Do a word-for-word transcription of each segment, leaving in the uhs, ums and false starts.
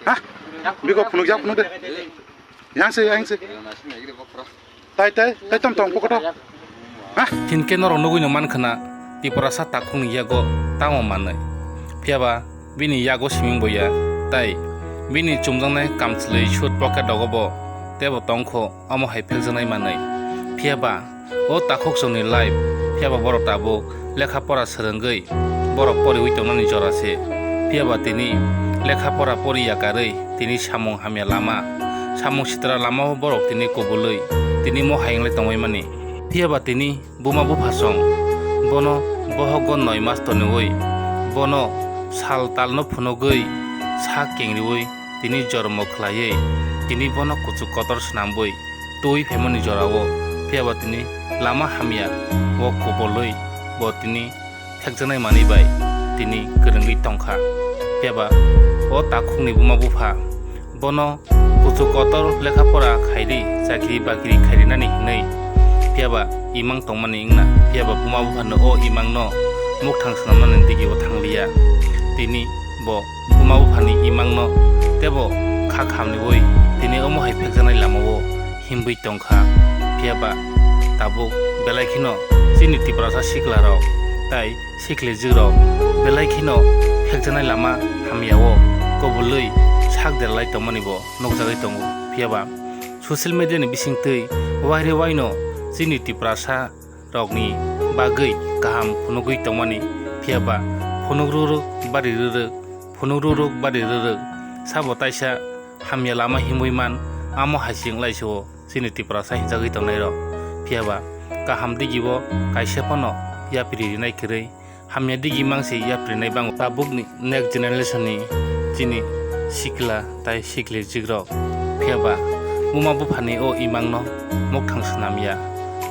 Ha? Biko phunukjak phunuk de. Yang se, yang se. Tai, tai, tai tom tom pokoto. Ha? Hinkhe norok nugwino mankha na, Tiprasa takhukni yago tamo manwi. Phiyaba bini yago siming bo ya, tai bini chumjaknai kamchwlwi suit pocket rogo bo teibo tongkho, omo hai phekjaknai manwi. Phiyaba o takhuk chwngni life, phiyaba borok tabuk lekha pora swrwngwi borok poriwi tongnani jora se. Phiyaba tini lekha pora pori yakarwi tini samung hamya lama, samung sitra lamao borok tini kubulwi tini mohai wnglai tongwi mani. Phiyaba tini buma bupha song bono bohogo noi mas toniwi bono sal talno phunugwi sak kengriwi tini jormo khlaiwi tini bono kuchuk kotor swnambwi twi phaimani jorao, phiyaba tini lama hamya o kubolwi bo tini thekjaknai manwi bai tini kwrwngwi tongkha. Phiyaba o takhukni buma bupha bono kuchuk kotor lekha pora khairi, chakri bakri khairinani hinwi phiyaba imang tongmani wngna, phiyaba buma buphano o imangno mukthang swnamnani digio thangliya. Tini bo buma buphani imangno teibo kha khamniwi tini omo hai phekjaknai lamao himbwi tongkha. Phiyaba tabuk belai kheno chini Tiprasa siklarok tai siklijikrok belai kheno phekjaknai lama hamyao kubulwi sak derlai tongmani bo nukjagwi tongo. Phiyaba social media ni bisingtwi waire waino chini Tiprasa rokni bagwi kaham phunugwi tongmani, phiyaba phunuk rwrwk bari rwrwk, phunuk rwrwk bari rwrwk, sabo taisa hamya lama himwi man, amo hai se wnglaisio chini Tiprasa hinjagwi tongnairok. Phiyaba kaham digibo kaisa phano yapri rinai kwrwi, hamya digi mangse yaprinai bango. Tabukni next generation ni chini sikla tai siklijikrok, phiyaba buma buphani o imangno mukthang swnamya,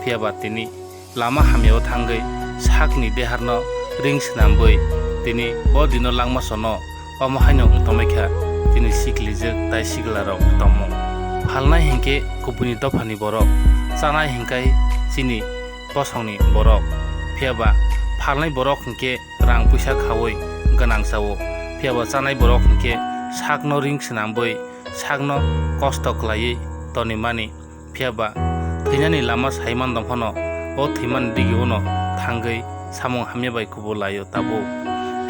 phiyaba tini lama hamyao thangwi sakni deharno ring swnambwi tini bo dino langma sono omo haino wng tongmai kha chini siklijwk tai siklarok tongmung. Phalnai hinkhe kubuni dophani borok, chanai hinkhai chini bosongni borok. Phiyaba phalnai borok hinkhe rang puisa khaui gwnang sao, phiyaba chanai borok hinkhe sakno ring swnambwi sakno kosto khlaiwi tonimani. Phiyaba thwinani lama saiman tong phano, o thwimani digiono thangwi samung hamya bai kubul laio tabuk.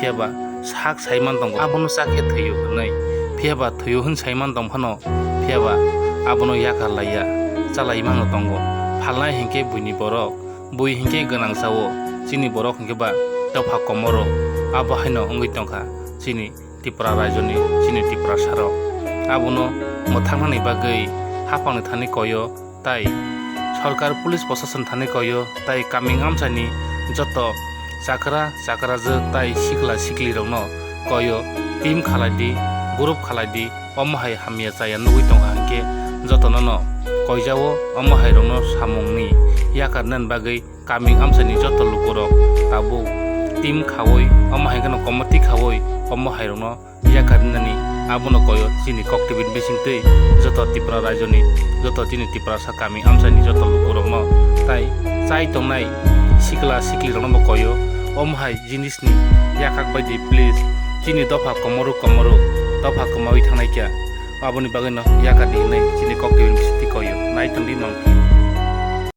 Phiyaba sak saiman tongo, abono chakhe thwio hwnwi. Phiyaba thwio hwn saiman tong phano, phiyaba abono yakar laiya, chalai mano tongo. Phalnai hinkhe buini borok, bui hinkhe gwnang sao, chini borok hinkhe ba dopha komoro. Abo haino wngwi tongkha chini Tripura rajyoni chini Tiprasarok. Abono mwthangmani bagwi haphangni thani koio tai sorkar, police, prosason thani koio tai kaming amchaini joto chakra chakrajwk tai sikla siklirokno koio, team khalai di, group khalai di, omo hai hamya chaya nugwi tongkha hinkhe jotono no koijao, omo hai rokno samungni yakar nani bagwi kaming amchaini joto lukurok tabuk team khaui, omo hai kheno committee khaui, omo hai rokno yakar nani abono koyo chini kok tibini bisingtwi joto Tripura rajyoni joto chini Tiprasa kaming amchaini joto lukurokno tai chai tongnai sikla siklirokno bo koyo, omo hai jinisni yakak bai di please, chini dopha komoru komoru dopha kwmaui thangnai kha, aboni bagwino yakar di hinwi chini kok tibini bisingtwi koyo, nai tongdi mangphi.